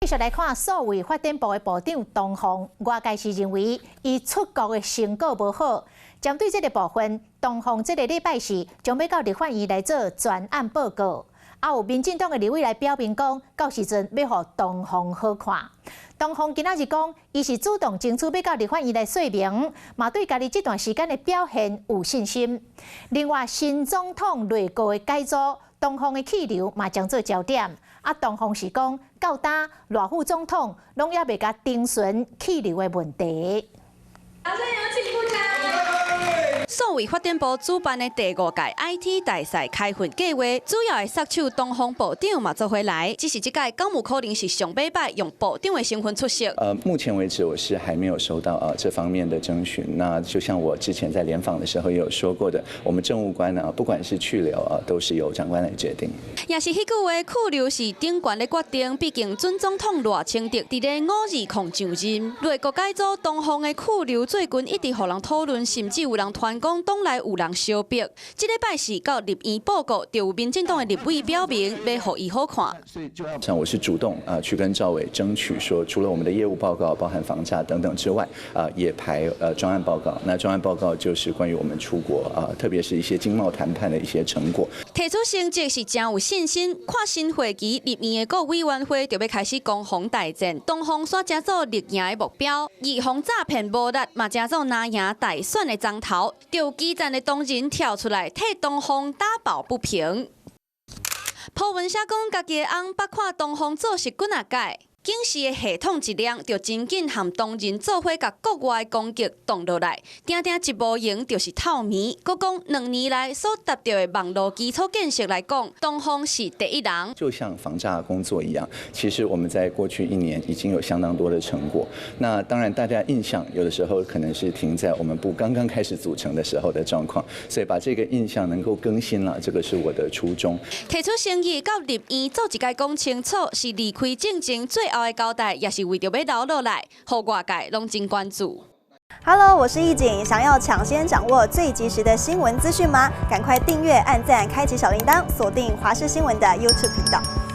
繼續來看數位發展部的部長唐鳳，外界是認為伊出國的成果無好。針對這个部分，唐鳳這个禮拜四將欲到立法院來做專案報告。啊，有民進黨的立委來表明講，到時陣欲予唐鳳好看。唐鳳今仔日講，伊是主動爭取欲到立法院來說明，嘛對家己這段時間的表現有信心。另外，新總統內閣的改組，唐鳳的去留嘛將做焦點。啊，唐鳳是講，到今賴副總統攏猶未共徵詢去留的問題。數位發展部主辦的第五屆 IT 大賽開訓計劃，主要的殺手唐鳳部長嘛做伙來，只是這屆敢有可能是上尾擺用部長的身份出席。目前為止我是還沒有收到啊這方面的徵詢。那就像我之前在聯訪的時候也有說過的，我們政務官呢，不管是去留啊，都是由長官來決定。也是彼句話，去留是長官的決定，畢竟準總統賴清德佇咧520上任，內閣改組唐鳳的去留最近一直予人討論，甚至有人傳講黨內有人相逼。這禮拜四到立院報告，就有民進黨的立委表明欲予伊好看。像我是主動啊去跟趙偉爭取，說除了我們的業務報告，包含防詐等等之外，啊也排專案報告。那專案報告就是關於我們出國啊，特別是一些經貿談判的一些成果。提出成績是誠有信心，看新會期立院的各委員會就欲開始攻防大戰，唐鳳煞成做力贏的目標，預防詐騙無力嘛，成做拿贏大選的樁頭，就有基層的同仁跳出來替唐鳳打抱不平。鋪文寫講，家己的翁捌看唐鳳做事幾若擺，警視的系統一亮，就真緊和同仁做伙共國外攻擊擋落來，定定一無閒就是透暝。閣講2年來所達到的網路基礎建設來講，唐鳳是第一人。就像防詐工作一樣，其實我們在過去一年已經有相當多的成果。那當然，大家印象有的時候可能是停在我們部剛剛開始組成的時候的狀況，所以把這個印象能夠更新了，這個是我的初衷。提出誠意到立院做一擺講清楚，是離開進前最後的交代，也是為著欲留落來，予外界攏真關注。 Hello，我是易景，想要搶先掌握最及時的新聞資訊嗎？趕快訂閱、按讚、開啟小鈴鐺，鎖定華視新聞的 YouTube 頻道。